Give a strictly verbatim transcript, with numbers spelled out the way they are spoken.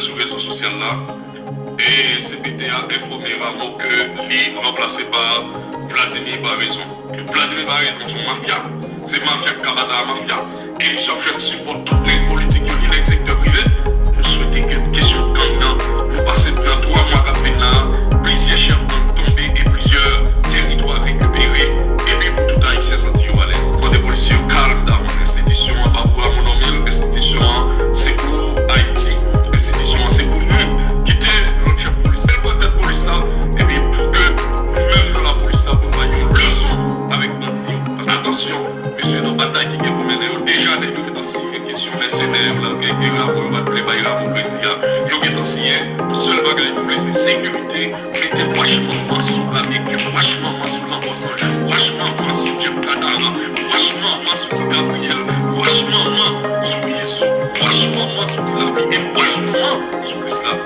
sou rezo sosyal la. E C P T a enfòme Rameau ke li ranplase pa Vladimir Paraison. Vladimir Paraison se yon mafya. Se mafya k ka batay a mafya. E misye ap jwenn sipò tout nèg politik yo, ni nèg sektè prive. Nou swete ke kesyon gang nan, nou pase nan twa mwa k ap vin la, plizyè chèf gang tonbe e plizyè teritwa rekipere. Epi pou tout Ayisyen santi yo alèz. Mande polisye yo kalm, dawon. Enstitisyon an pa pou Rameau Normil, enstitisyon an se pou Ayiti. Enstitisyon an se pou nou. Kite lòt chèf polis, sèl pran tèt polis la, epi pou ke nou menm nan lapolis la, pou nou bay yon leson avèk bandi yo. Atansyon, mesye, nan batay ki gen pou mennen yo, deja nèg yo gentan siyen kesyon mèsenè yo la, ke, ke Rameau yo pa t vle bay Rameau kredi a, yo gentan siyen. Sèl bagay nou vle, se sekirite. Mete wachmanman sou Bladé, wachmanman sou Lanmò San Jou, wachmanman sou Jeff Cadaran, wachmanman sou Ti Gabriel, wachmanman sou Izo, wachmanman sou Ti Lapli, e wachmanman sou Krisla.